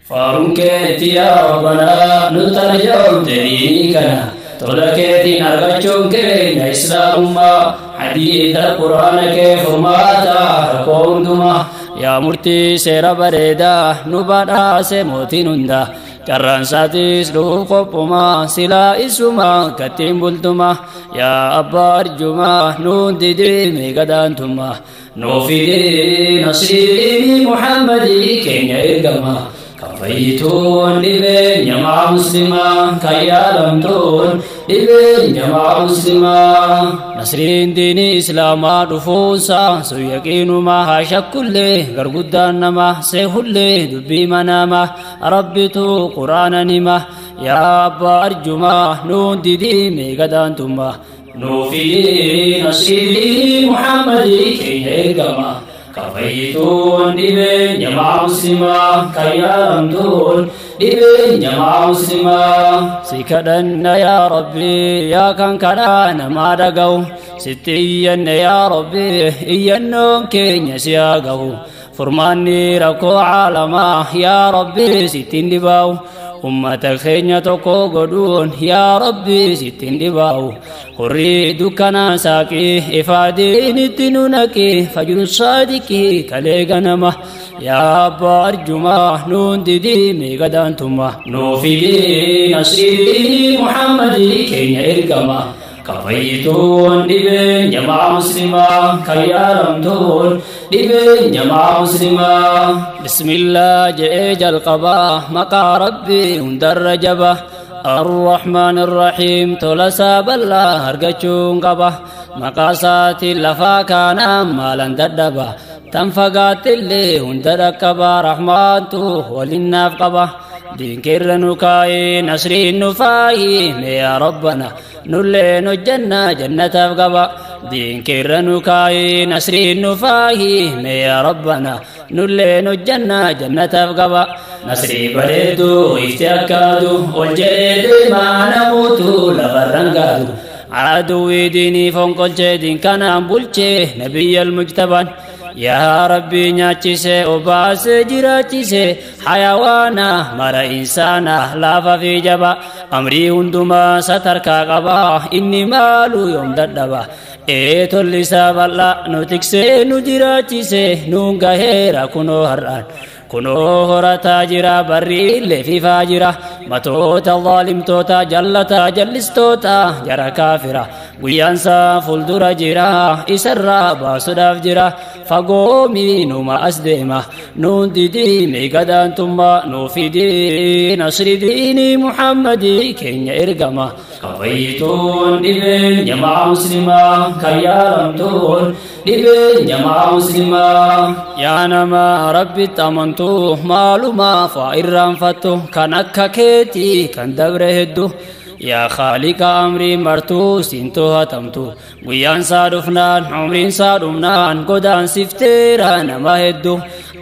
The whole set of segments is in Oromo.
Faaruun keetti yaa Rabbanaa nu tarjoomte diinii kana tola keetiin argachuun keenya islaamummaa hadiisa quraana kee furmaata rakkoo hundumaa yaa murtii seera bareedaa nu badhaase mootiin hundaa carraan isaatis dhufuuf qophumaa silaa isumaa kattiin bultumaa yaa abbaa arjumaa nuun didiime gadaantummaa nuuf fidii nasrii Muhammadii keenya ergamaa kan fayyituun dhibeen jamaa muslimaa kan yaalamtuun dhibeen jamaa muslimaa nasriin diinii islaamaa dhufuunsaa sun yaqiinumaa haa shakkullee garguddaan namaa seehullee dubbii manaamaa rabbitu quraana nima yaa abbaa arjumaa nuun didiime gadaantummaa nuuf fidii nasrii Muhammadii keenya ergamaa kan fayyituun dhibeen jamaa muslimaa kan yaalamtuun dhibeen jamaa muslimaa si kadhanna yaa rabbii yaa kan kadhaa namaa dhaga'u sitti iyyanne yaa rabbii iyyannoon keenya si haa ga'u furmaanni rakkoo caalamaa yaa rabbii sittiin dhibaa'u ummata keenya tokko godhuun yaa rabbii sittiin dhibaa'u hurrii dukkanaa saaqii ifaa diinitti nu naqi fajru saadiqii kalee ganama yaa abbaa arjumaa nuun didiime gadaantummaa nuuf fidii nasrii Muhammadii keenya ergama kan fayyituun dhibeen jamaa muslimaa kan yaalamtuun dhibeen jamaa muslimaa bismillaa je'ee jalqabaa maqaa rabbii hundarra jaba الرحمن الرحيم تولسا بلا هرقچون قبا مقاساتي لفا كان مالا ددبا تنفقات اللي هندرقبا رحمن تو وللناف قبا دين كرنكاي نسرين نفاي يا ربنا نلين الجنة جنة قبا دين كرنكاي نسرين نفاي يا ربنا نلين الجنة جنة قبا نسري بريدو افتكادو والجريد ما نموت لفرنقادو عدوي ديني فنقل دين كان بلچه نبي المجتبى يا ربي نياچيسه وباس جراچيسه حيوانا مر انسانا لافا في جبا امري هندما ستركا قبا اني مالو يوم ددبا اي تولي سابلا نو تكسه نو جراچيسه نو غهيرا كنو هران kunoo horataa jira barriillee fifaa jira matoota zaalimtoota jallataa jallistoota jara kaafira guyyaansaa fuuldura jira isarraa baasuudhaaf jira fagoomii numa as deema nuun didiime gadaantummaa nuu fidii nasri diinii Muhammadii keenya ergama kan fayyituun dhibeen jamaa muslimaa kan yaalamtuun dhibeen jamaa muslimaa yaa nama rabbitti amantu maalumaa faa irraanfattu kan akka keetii kan dabre hedduu yaa khaaliqa amrii martuu siin to'atamtu guyyaan isaa dhufnaan umriin isaa dhumnaan godaansifteera nama hedduu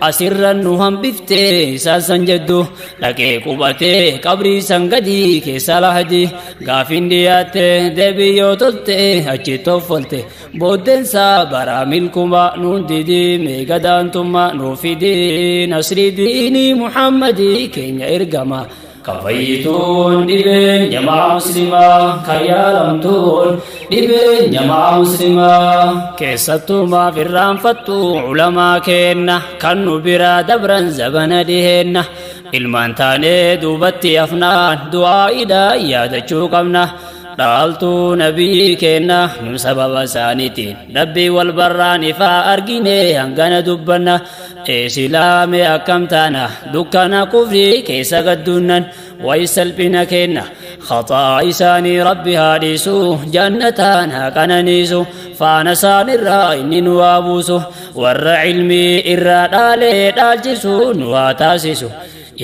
asirran nu hambiftee isaan san jedhu dhaqee qubatee qabrii san gadii keessa lahdi gaafin dhiyaatte deebii yoo tolte achi toffolte booddeensaa baraa milkuma nuun didiime gadaantummaa nuu fidii nasrii diinii Muhammadii keenya ergama kan fayyituun dhibeen jamaa muslimaa kan yaalamtuun dhibeen jamaa muslimaa keessattuu maaf irraanfattu ulamaa keenna kan nu biraa dabran zabana dhiheenna ilmaan taanee duubatti hafnaan du'aa'idha yaadachuu qabna dhaaltuu nabii keenna nu sababa isaaniitiin rabbii wal barraan ifaa argine hangana dubbanna eesilaame akkam taana dukkana kufrii keessa gadduunnan way salphina keenna خطا isaanii rabbi haa dhiisu jannataan haa qananiisu faana isaanirraa inni nu haa buusu warra ilmii irraa dhaalee dhaalchisu nu haa taasisu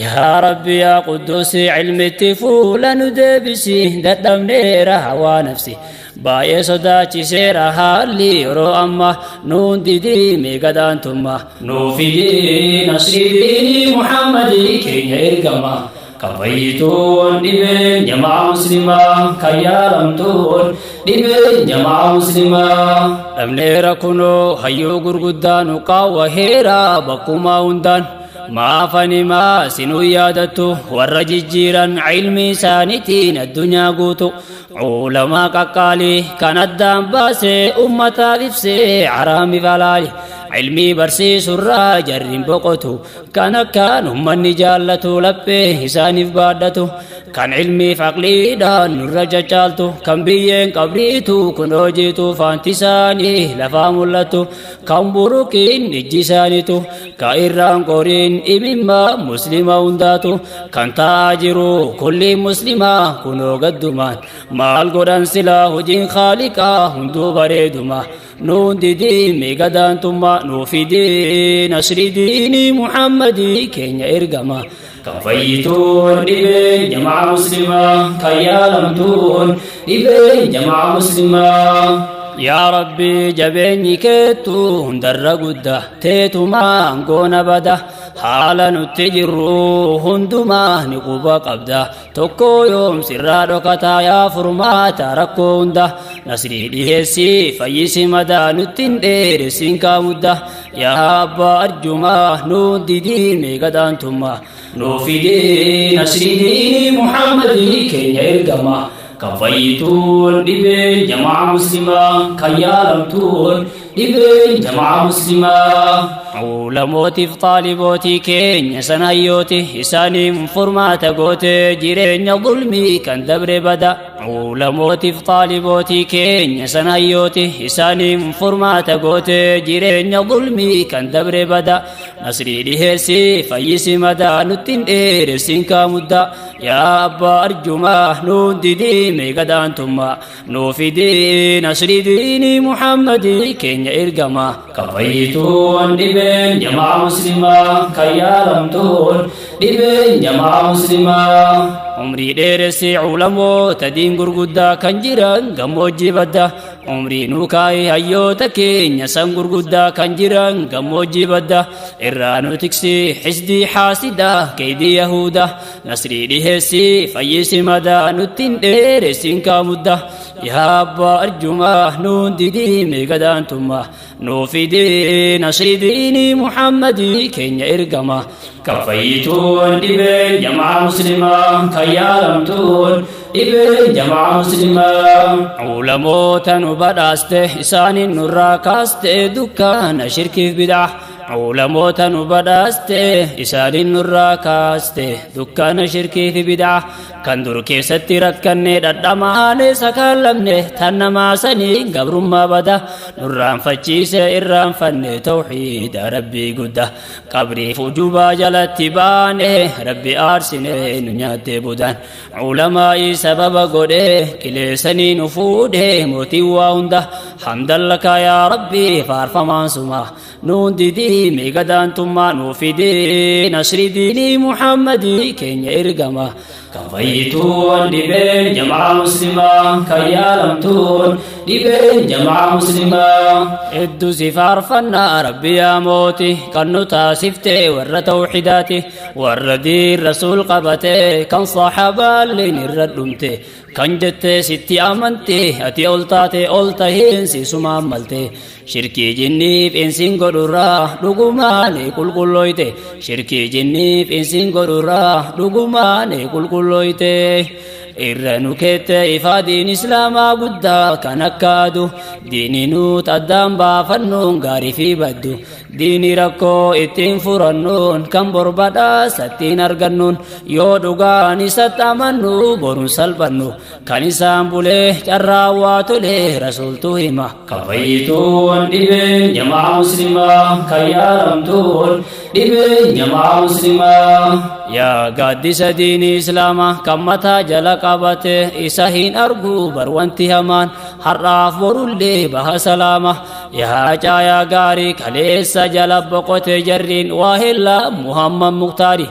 yaa rabbi yaa quddusi ilmitti fuula nu deebisi dadhabneera hawaa nafsi baay'ee sodaachiseera haalli yeroo amma nuun didiime gadaantummaa nuu fidii nasrii diinii Muhammadii keenya ergama kan fayyituun dhibeen jamaa muslimaa kan yaalamtuun dhibeen jamaa muslimaa dhabneera kunoo hayyuu gurguddaa nu qaawwa heera bakkumaa hundaan Maafanimaa sinuu yaadattu warra jijjiiran ilmi isaaniitiin addunyaa guutu. Culamaa qaqqaalii kan addaan baasee ummataaf ibsee haraami falaali. Ilmii barsiisurraa jarriin boqotu kan akkaan ummanni jaallatu laphee isaaniif baadhatu kan ilmiif aqliidhaan nurra caccaaltu kan biyyeen qabriitu kun hojiitu faanti isaanii lafaa mul'attu kan buruqiin ijji isaaniitu ka irraan qoriin imimma muslima hundaatu kan taa'aa jiru kulli muslimaa kunoo gaddumaan maal godhan silaa hojiin khaaliqaa hunduu bareeduma. Nuun didiime gadaantummaa nuu fidii nasri diinii Muhammadii keenya ergama. Kan fayyituun dhibeen jamaa muslimaa kan yaalamtuun dhibeen jamaa muslimaa. Yaa Rabbi jabeenyi keettu hundarra guddaa teetumaan goona bada haala nutti jirru hundumaa ni quba qabda tokko yoom sirraa dhokataa yaa furmaata rakkoo hunda nasrii dhiheessi fayyisi madaa nutti hin dheeressin kaamudda yaa abbaa arjumaa nuun didiime gadaantummaa nuu fidee nasrii diinii Muhammadii keenya ergama. Kan fayyituun dhibeen jamaa muslimaa kan yaalamtuun dhibeen jamaa muslimaa. Ulamootiif xaalibootii keenya san hayyooti isaaniin furmaata gootee jireenya zulmii kan dabre bada. Ulamootiif xaalibootii keenya san hayyooti isaaniin furmaata gootee jireenya zulmii kan dabre bada. Nasrii dhiheessi fayyisi madaa nutti hin dheeressin kaamudda. Yaa abbaa arjumaa nuun didiime gadaantummaa nuu fidii nasrii diinii Muhammadii keenya ergama. Kan fayyituun dhibeen jamaa muslimaa kan yaalamtuun dhibeen jamaa muslimaa. Umrii dheeressi culamoota diin gurguddaa kan jiran gammoojjii badda. Umrii nuu kaa'e hayyoota keenya san gurguddaa kan jiran gammoojjii badda. Irraa nu tiksi xisdii haasidaa keeydii yahuda. Nasrii dhiheessi fayyisi madaa nutti hin dheeressin kaamudda. Yaa abbaa arjumaa nuun didiime gadaantummaa nuu fidii nasrii diinii Muhammadii keenya ergama. Kan fayyituun dhibeen jamaa muslimaa kan yaalamtuun dhibeen jamaa muslimaa. Ulamoota nu badhaaste isaanin nurraa kaaste dukkaana shirkiif bid'a. Ulamoota nu badhaaste isaanin nurraa kaaste dukkaana shirkiif bid'a. Kan dur keessatti rakkanne dhadhamaane sakaalamne tan namaa sanii gabrummaa bada. Nurraanfachiise irraanfanne tawxiida rabbii gudda. Qabriif ujubaa jalatti baane rabbi aarsine nu nyaatte budaan. Ulamaa'ii sababa godhee qileessanii nu fuudhee mootii waa hunda. Hamdallaka yaa rabbii faarfamaan suma. Nuun didiime gadaantummaa nuu fidee nasri diinii Muhammadii keenya ergama. Kan fayyituun dhibeen jamaa muslimaa kan yaalamtuun dhibeen jamaa muslimaa. Hedduu si faarfannaa rabbi yaa mooti kan nu taasiftee warra tawxidaati warra diin rasuul qabatee kan saxaabaalleen irra dhumte kan jettee sitti amante ati ol taate ol tahiin si sumaan malte shirkii jinniif insin godhurraa dhugumaan qulqullooyte shirkii jinniif insin godhurraa dhugumaan qulqullooyte. Irra nu keette ifaa diin islaamaa guddaa kan akka adu diini nuut addaan baafannuun gaarii fi baddu diini rakkoo ittiin furannuun kan borbadhaas ittiin argannuun yoo dhugaan isatti amannu boruun salphannu kan isaan bulee carraa waa tolee rasuultu hima. Kan fayyituun dhibeen jamaa muslimaa kan yaalamtuun dhibeen jamaa muslimaa. Yaa gaaddisa diinii islaamaa kan mataa jala qabate isa hin argu bar wanti hamaan har'aaf borullee baha salaama. Yaa caayaa gaarii kaleessa jala boqote jarriin waa hella Muhammad Muktaari.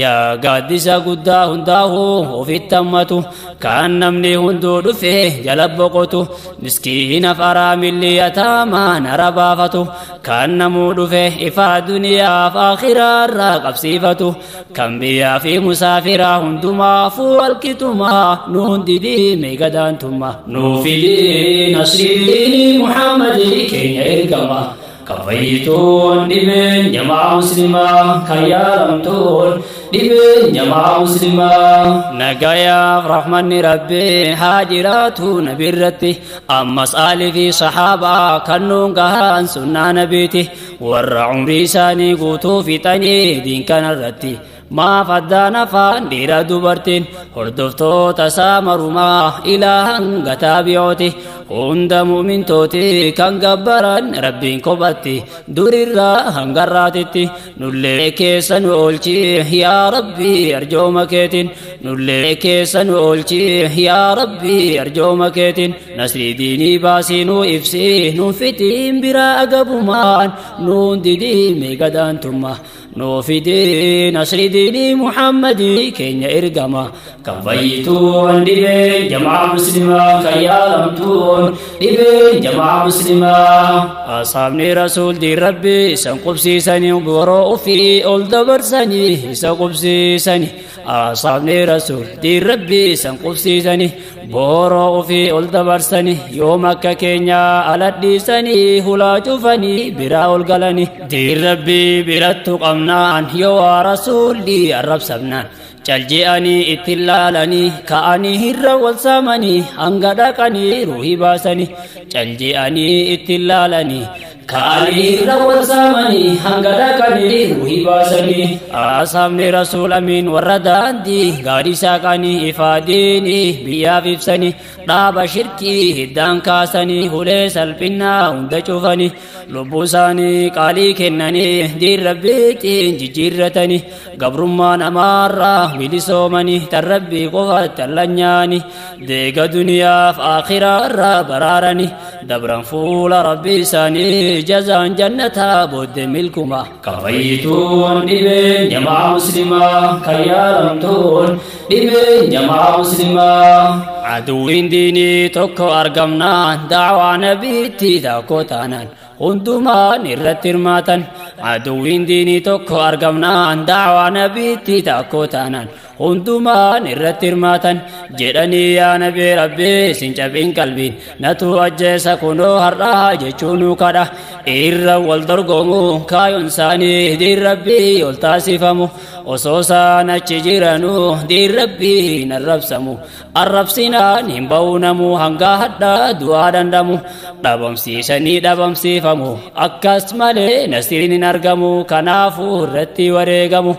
Yaa gaaddisa guddaa hundaa'uu ofitti hammatu kan namni hunduu dhufe jala boqotu miskiina faraamilli yataamaa nara baafatu kan namuu dhufe ifaa duniyaaf akhiraarraa qabsiifatu kan biyyaa fi musaafiraa hundumaafuu walqixumaa nuun didiime gadaantummaa. Nuu fidii nasrii diinii Muhammadii keenya ergama. Kan fayyituun dhibeen jamaa muslimaa, kan yaalamtuun dhibeen jamaa muslimaa. Nagayaaf rahmanni rabbii haa jiraatu nabi irratti, ammas aalii fi sahaabaa kan nuun gahaan sunnaa nabiiti. Warra umrii isaanii guutuu fixanii diin kanarratti, maaf addaan afaan dhiira dubartiin, hordoftoota isaa marumaa ilaa hanga taabi'ooti, hunda mu'mintooti kan gabbaran rabbiin kophatti durirraa hanga har'aatitti. Nullee keessa nu oolchi yaa rabbii arjooma keetiin, nullee keessa nu oolchi yaa rabbii arjooma keetiin. Nasrii diinii baasii nu ibsi, nuun fitiin biraa agabumaan, nuun didii gadaantummaa, nuu fidii nasri diinii Muhammadii keenya ergama. Kan fayyituun dhibeen jamaa muslimaa, kan yaalamtuun dhibeen jamaa muslimaa. Asaabni rasuul diin rabbii isan qubsiisanii, boroo ofii ol dabarsanii isa qubsiisanii. Asaabni rasuul diin rabbii isan qubsiisanii, boroo ofii ol dabarsanii, yoom akka keenyaa ala dhiisanii hulaa cufanii biraa ol galanii. Diin rabbii birattu qabnaan, yoo waa rasuulli arrabsamnaan, calje'anii itti laalanii ka'anii hirra wal saamanii hanga dhaqanii ruuhii baasanii. Calje'anii itti laalanii ka'anii hirra wal saamanii hanga dhaqanii ruuhii baasanii. Asaabni rasuul amiin warra daandii gaarii saaqanii, ifaa diinii biyyaaf ibsanii, dhaaba shirkii hiddaan kaasanii, hulee salphinnaa hunda cufanii, lubbuu isaanii qaalii kennanii, diin rabbiitiin jijjiirratanii, gabrummaa namaarraa bilisoomanii, tan rabbii qofatti allanyaanii, deega duniyaaf aakhiraarraa baraaranii, dabran fuula rabbii isaanii, jazaan jannataa booddee milkuma. Kan fayyituun dhibeen jamaa muslimaa, kan yaalamtuun dhibeen jamaa muslimaa. Aduwwiin diinii tokko argamnaan, da'waa nabiitti tokko taanaan, hundumaan irratti hirmaatan. Aduwwiin diinii tokko argamnaan, da'waa nabiitti tokko taanaan, hundumaan irratti hirmaatan. Jedhanii yaa nabii rabbii sin cabin qalbiin, natu ajjeesa kunoo har'aa jechuun kadha. Irra wal dorgomu kaayoon isaanii diin rabbii ol taasifamu, osoo isaan achi jiranuu diin rabbii hin arrabsamu. Arrabsinaan hin ba'u namu, hanga hadhaa du'aa danda'amu, dhabamsiisanii dhabamsiifamu. Akkas malee nasriin hin argamu, kanaafuu irratti wareegamu.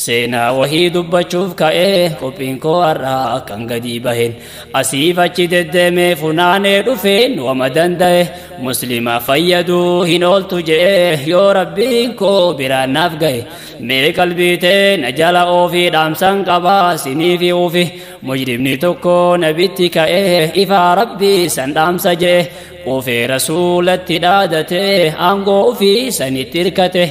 Seenaa wahii dubbachuuf ka'ee qophiin koo har'aa kan gadi baheen, asiif achi deddeemee funaanee dhufeen, wama danda'e muslima fayyaduu hin ooltu je'ee, yoo rabbiin koo biraan naaf ga'e. Mee qalbii tee na jala oofii, dhaamsan qabaa siniifi uufi. Mujrimni tokko nabitti ka'ee, ifaa rabbii san dhaamsa je'e, qufee rasuulatti dhaadatee, aangoo ofii sanitti hirkate,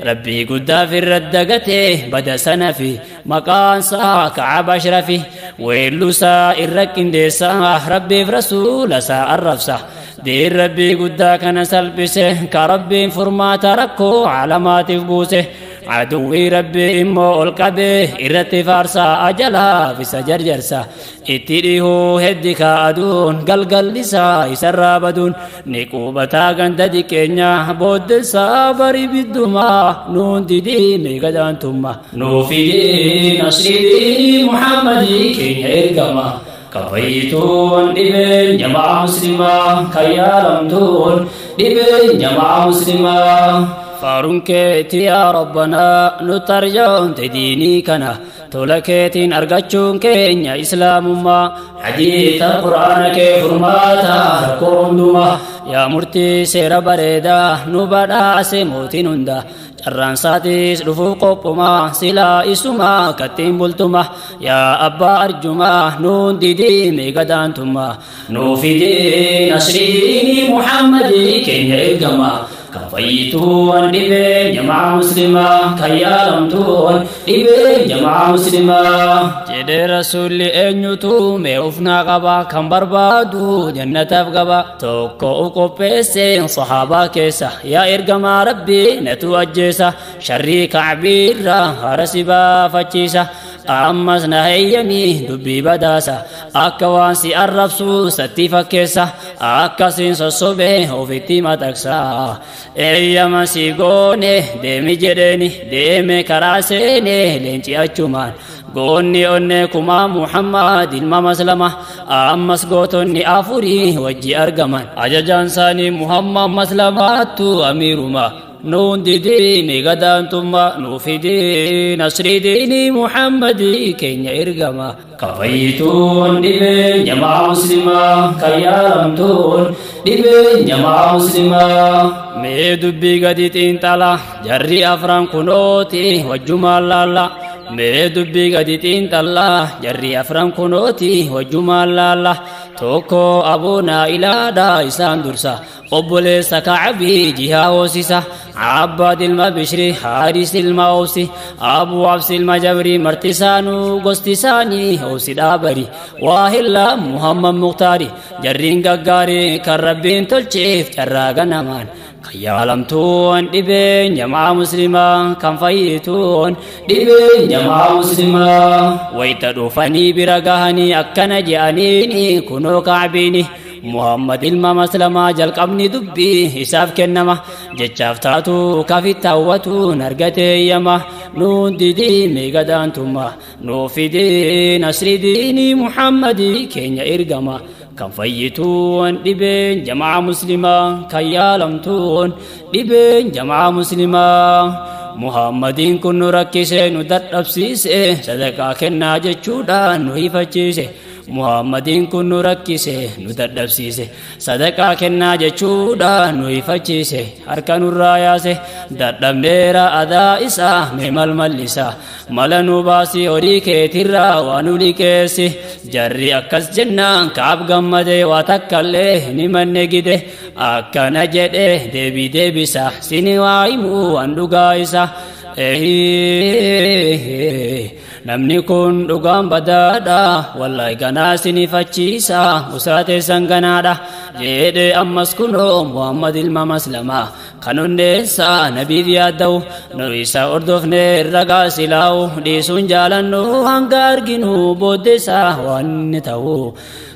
rabbii guddaaf irra dagatee, bada sana fi maqaansaa Ka'aba Ashrafi. Weellusaa irra qindeessaa, rabbiif rasuula isaa arrabsa, diin rabbii guddaa kana salphise, ka rabbiin furmaata rakkoo alamaatiif buuse. Aduwwii rabbii immoo ol qabee irratti faarsaa, ajalaaf isa jarjarsa, itti dhihuu heddi kaa'aduun, galgallisaa isarraa baduun ni qubataa ganda diqeenya, booddeessaa bari biddumaa, nuun didii gadaantummaa. Nuu fidii nasrii Muhammadii keenya ergama. Kan fayyituun dhibeen jamaa muslimaa, kan yaalamtuun dhibeen jamaa muslimaa. Faaruun keetii yaa rabbanaa nu tarjoomte diinii kana, tola keetiin argachuun keenya islaamummaa. Hadiisa quraana kee furmaata rakkoo hundumaa, yaa murtii seera bareedaa nu badhaase mootiin hunda. Carraan isaatis dhufuuf qophumaa, silaa isumaa kattiin bultuma. Yaa abbaa arjumaa nuun didiime gadaantummaa, nuu fidii nasriinii Muhammadii keenya ergama. Kan fayyituun dhibeen jamaa muslimaa, kan yaalamtuun dhibeen jamaa muslimaa. Jedhee rasuulli eenyutu mee ufnaa qaba, kan barbaadu jannataaf qaba. Tokko uf qopheesseen sahaabaa keessa, yaa ergamaa rabbii natu ajjeesa, sharrii kacbiirraa hara si baafachiisa. Ammas na heeyyamii dubbii badaasa akka waan si arrabsu satti fakkeessa akkasiin sossobee ofitti maxaqsa. Eeyyama si goone deemi jedheeni deeme karaa seene leenci achumaan goonni onne kumaa Muhammad ilma Maslama. Ammas gootonni afurii wajji argaman ajajaan isaanii Muhammad Maslamaattu amiiruma. Nuun didiini gadaantummaa nuu fidii nasrii diinii Muhammadii keenya ergama. Kafayyituun dhibeen jamaa muslimaa kan yaalamtuun dhibeen jamaa muslimaa. Mee dubbii gadi xiinxala jarri afran kunooti wajjumaan laalla. Mee dubbii gadi xiinxala jarri afran kunooti wajjumaan laalla. Tokko abuunaa ilaadha isaan dursa obboleessa Kacbii jihaa hoosisa. Abbaad ilma Bishri, Haaris ilma Oobsi, Abuu Absi ilma Jabrii, marti isaanuu gosti isaanii Oobsi dhaabari. Waahilla Muhammad Muktaari jarriin gaggaarii kan Rabbiin tolcheef carraa ganamaan. Kan yaalamtuun dhibeen jamaa muslimaa kan fayyituun dhibeen jamaa muslimaa. Wayita dhufanii bira gahanii akkana je'aniini kunoo Kacbiini. Muhammad ilma Maslamaa jalqabni dubbii isaaf kennama jechaaf taatu kafitti hawwatuun argateeyyama. Nuun didiime gadaantummaa nuu fidii nasrii diinii Muhammadii keenya ergama. Kan fayyituun dhibeen jamaa muslimaa kan yaalamtuun dhibeen jamaa muslimaa. Muhammadiin kun nu rakkise nu dadhabsiise sadaqaa kennaa jechuudhaan nu hifachiise. Muhammadiin kun nu rakkise nu dadhabsiise sadaqaa kennaa jechuudhaan nu hifachiise. Harka nurraa yaase dadhabneera adaa isaa mee mal mallisa mala nu baasi horii keetirraa waa nu liqeessi. Jarri akkas jennaan Kaab gammadee waa takkallee ni manne gide akkana jedhe deebii deebisa sini waa himuu waan dhugaa isa. Namni kun dhugaan badaadha wallahi ganaa sinifachiisa usaa teessan ganaadha jedhe. Ammas kunoo Muhammad ilma Maslamaa kan hundeessaa nabiif yaadda'u nu isa hordofne ragaa silaa'u dhiisuun jaalannu hanga arginu booddeessaa waan inni ta'u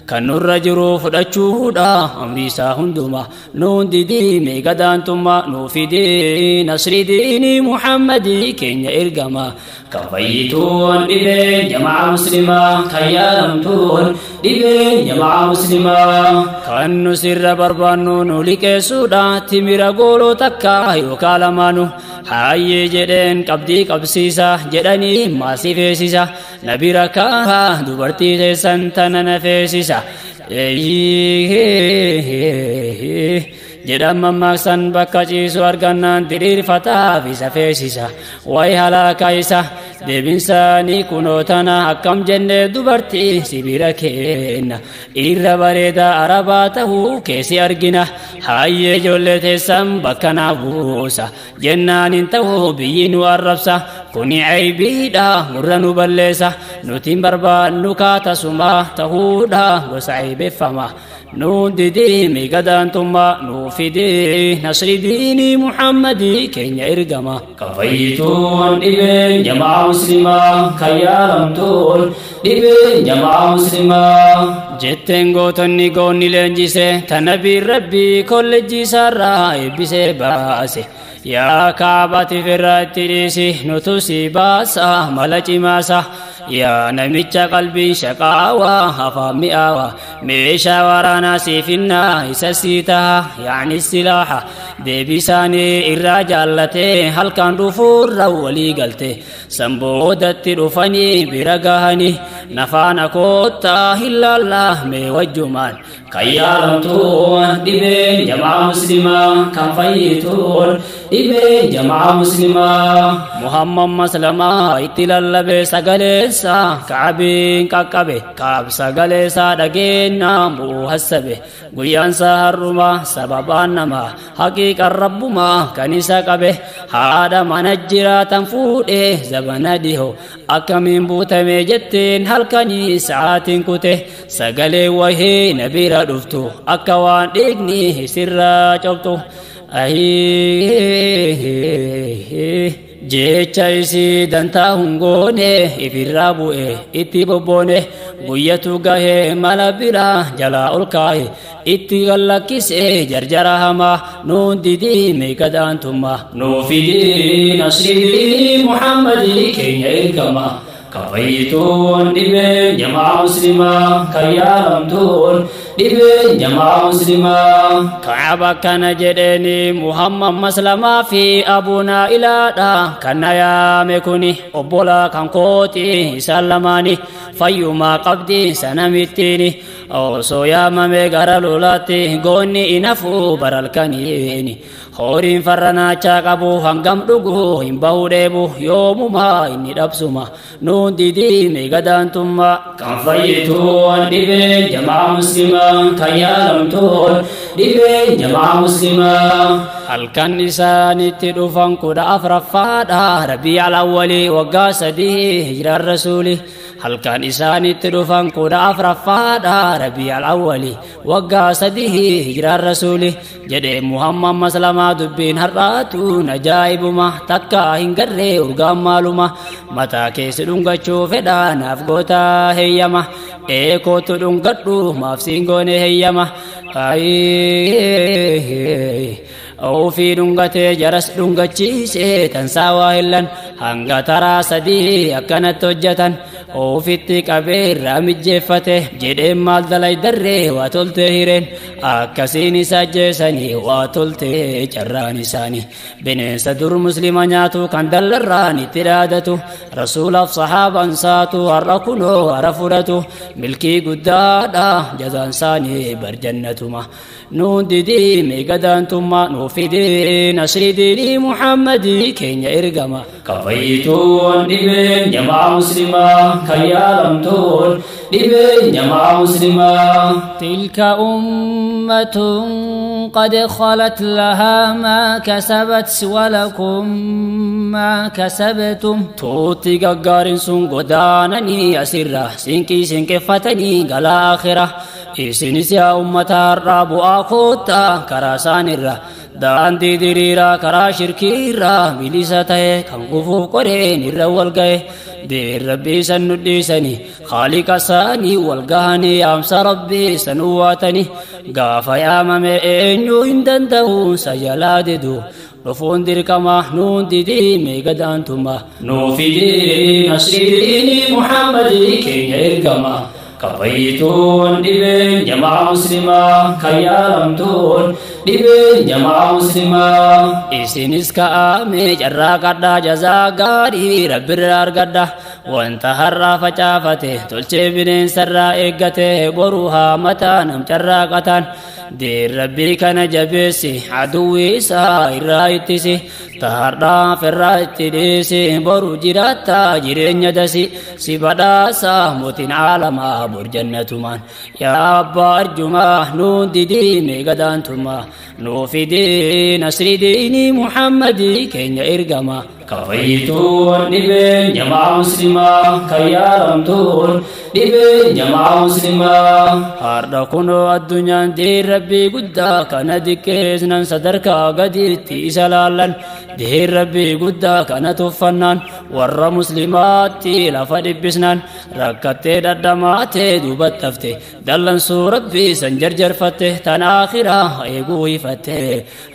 kan nurra jiru fudhachuudha amri isaa hunduma. Nuun didiime gadaantummaa nuu fidii nasrii diinii Muhammadii keenya ergama. Kan fayyituun dhibeen jamaa muslimaa kan yaalamtuun dhibeen jamaa muslimaa. Kan nu sirra barbaannu nu liqeessuudha timira gooloo takka yookaan lamaanu. Hayyee jedheen qabdii qabsiisa jedhanii maasii feesisa na bira kaahaa dubartii teessan tana na feesisa. Jedhan mammaaksan bakka ciisu argannaan diriirfataaf isa feesisa. Wayi halaaka isa deebinsaanii kunoo tana akkam jennee dubartii sibira kenna irra bareedaa arabaa ta'uu keessi argina. Hayyee ijoollee teessan bakka naa buusa jennaan hin ta'uu biyyi nu arrabsa kuni aybiidha gurra nu balleessa nuti hin barbaannu kaatasuma ta'uudha gosa aybeeffama. Nuun didiimi gadaantummaa nuu fidii nasrii diinii Muhammadii keenya ergama. Kan fayyituun dhibeen jamaa muslimaa kan yaalamtuun dhibeen jamaa muslimaa. Jetteen gootonni goonni leenjise tanabiin Rabbii kolleejjii isaarraa eebbisee baase. Yaa Kaabaatiif irraa itti dhiisi nutu si baasa mala cimaasa. Yaa namicha qalbiin shaqaawaa afaan mi'aawaa meeshaa waraanaa siifinnaa isa sii taha yaani silaaha. Deebii isaanii irraa jaallatee halkan dhufuurra walii galte. Sanboodatti dhufanii bira gahanii nafaana koottaa hin laallaa mee wajjumaan. Kan yaalamtuun dhibeen jamaa muslimaa kan fayyituun dhibeen jamaa muslimaa. Muhammad Maslamaa itti lallabe sagaleessa Kaabiin qaqqabe Kaab sagaleessaa dhageenyaa bu'uu hassabe. Guyyaansaa har'uma sababaan namaa haqiiqan rabbumaa kan isa qabe. Haadha mana jiraatan fuudhee zabana dhihoo akkamiin buutame jetteen halkanii sa'aatiin kute. Sagalee wahii na bira dhuftu akka waan dhiigni isirraa cobtu. Jecha isii dantaa hungoone ifirraa bu'e itti bobboone guyyatu gahee mala biraa jalaa ol kaa'e itti gallakkisee jarjara hamaa nuun didiime gadaantummaa nuu fidii nasrii Muhammadii keenya ergama. Kafayyituun dhibeen jamaa muslimaa kan yaalamtuun dhibeen jamaa muslimaa. Ka'aba kana jedheeni Muhammad Maslamaa fi Abuunaa ilaadha kan na yaame kuni obbolaa kan kooti isaan lamaani fayyumaa qabdi sana mittiini osoo yaamame gara lolaatti goonni inafu baralkaniini. Horiin farra naachaa qabu hangam dhugu hin bahu dheebu yoomumaa inni dhabsuma nuun didiime gadaantummaa. Kan fayyituun dhibeen jamaa muslimaa kan yaalamtuun dhibeen jamaa muslimaa. Halkan isaanitti dhufan 14ffaadha Rabii al-awwalii waggaa 3 hijiraan rasuuli. Halkan isaanitti dhufan 14ffaadha Rabii al-awwalii waggaa 3 hijiraan rasuuli. Jedhee Muhammad Maslamaa dubbiin har'aatuun ajaa'ibuma takka hin garree urgaan maaluma mataa keessi dhungachuu fedhaa naaf gootaa heeyyama eekootu dhungadhu maaf siin goone heeyyama. Ofii dhungatee jaras dhungachiisee tansaa waa hillan hanga taraa 3 akkanatti hojjetan ofitti qabee irraa mijjeeffate jedheen maal dalay darree waa toltee hireen akkasiin isa ajjeesanii waa toltee carraan isaanii bineensa dur muslima nyaatu kan dallarraan itti dhaadatu rasuulaaf sahaabaan saatu har'a kunoo hara fudhatu milkii guddaadha jazaan isaanii barjannatuma nuun didiime gadaantummaa nuu fidee nasrii diinii Muhammadii keenya ergama. Kafayyituun dhibeen jamaa muslimaa kan yaalamtuun dhibeen jamaa muslimaa. Tilka ummatun qad khalat lahaa maa kasabat walakum maa kasabtum. Tuutti gaggaariin sun godaananii asirra sinqii sinqeffatanii galaa akhira. Isinis yaa ummata har'aa bu'aa koottaa karaa isaanirra daandii diriiraa karaa shirkiirraa bilisa ta'e kan gufuuf qoreen irra wal ga'e diin rabbii san nu dhiisanii khaaliqa isaanii wal gahanii yaamsa rabbii san uwwaatanii gaafa yaamame eenyuu hin danda'u sajalaa didu dhufuun dirqama nuun didiime gadaantummaa nuu fidii nasrii diinii Muhammadii keenya ergama. Kafayyituun dhibeen jamaa muslimaa kan yaalamtuun dhibeen jamaa muslimaa. Isinis ka'ame carraa qadhaa jazaa gaarii rabbirraa argadha. Wanta har'aa facaafate tolchee bineensarraa eeggate boruu haa mataa nam carraa qataan. Diin rabbii kana jabeessi aduwwi isaa irraa ittisi taharraa firraa itti dhiisi boru jiraatta jireenya dasi si badhaasa mootiin aalamaa bor jannatumaan yaa abbaa arjumaa nuun didiime gadaantummaa nuu fidii nasrii diinii Muhammadii keenya ergama. Kafayyituun dhibeen jamaa muslimaa kan yaalamtuun dhibeen jamaa muslimaa. Har'a kunoo addunyaan diin rabbii guddaa kana diqqeesnan sadarkaa gadiitti isa laallan diin rabbii guddaa kana tuffannaan warra muslimaatti lafa dhibbisnaan rakkattee dhadhamaatee duubattafte dallansuu rabbii san jarjarfatte tan akhiraa eeguu hifatte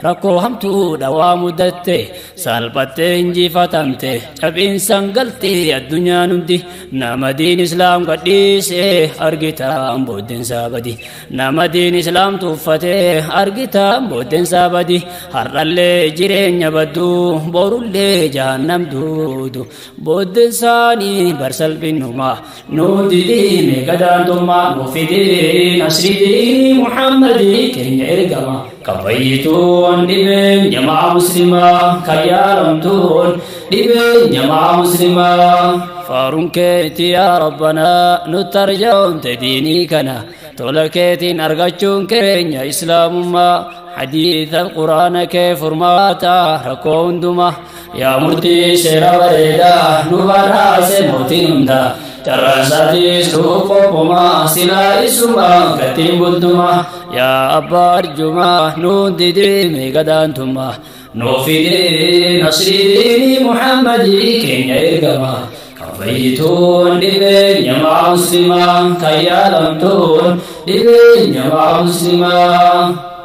rakkoo hamtuu dhawaa mudatte salphattee injifatamte cabiinsan galtee addunyaan hundi nama diin islaam gadhiisee argitaan booddeensaa badi nama diin islaam tuffatee argitaan booddeensaa badi har'allee jireenya badduu borullee jahannam duudu booddeensaanii barsalphinnuma nuu didiime gadaantummaa nuu fidii nasrii diinii Muhammadii keenya ergama. Kafayyituun dhibeen jamaa muslimaa kan yaalamtuun dhibeen jamaa muslimaa. Faaruun keetii yaa Rabbanaa nutti arjoomte diinii kana tola keetiin argachuun keenya islaamummaa hadiisa quraana kee furmaata rakkoo hundumaa yaa murtii seera bareedaa nu badhaase mootiin hundaa carraan isaatiis dhufu qophumaa silaa isumaa gatiin bultumaa yaa abbaa arjumaa nuun didiime gadaantummaa. Nuuf fidee nasriin Muhammadii keenya ergama. Kan fayyituun dhibeen jamaa muslimaa, kan yaalamtuun dhibeen jamaa muslimaa.